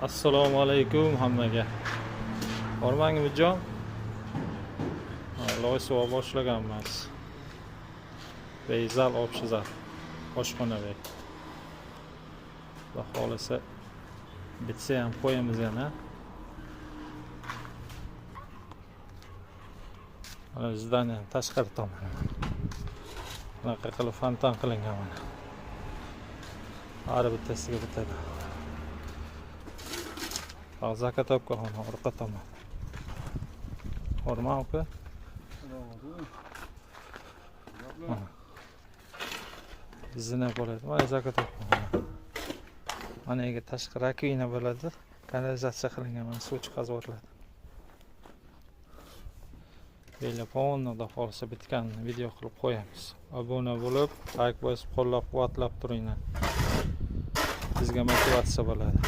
Assalomu alaykum hammaga. Bormang, Umidjon. Loy suva boshlaganmiz. Beyzal, общий зал. Oshxona bey. Xudo xohlasa, bitsa ham qo'yamiz yana. Mana здание tashqari tomoni. Bunaqa qilib fontan qilingan mana. Har bittasiga bittadan. Заготовка xona orqa tomon. Horma, uka. Mana. Zina bo'ladi. Mana заготовка xona. Mana yerga tashqi раковина bo'ladi. Kanalizatsiya qilingan, mana suv chiqazib yuboriladi. Bela полный, xudo xohlasa, bitganini video qilib qo'yamiz. Obuna bo'lib, layk bosib, qo'llab-quvvatlab turinglar. Bizga motivatsiya bo'ladi.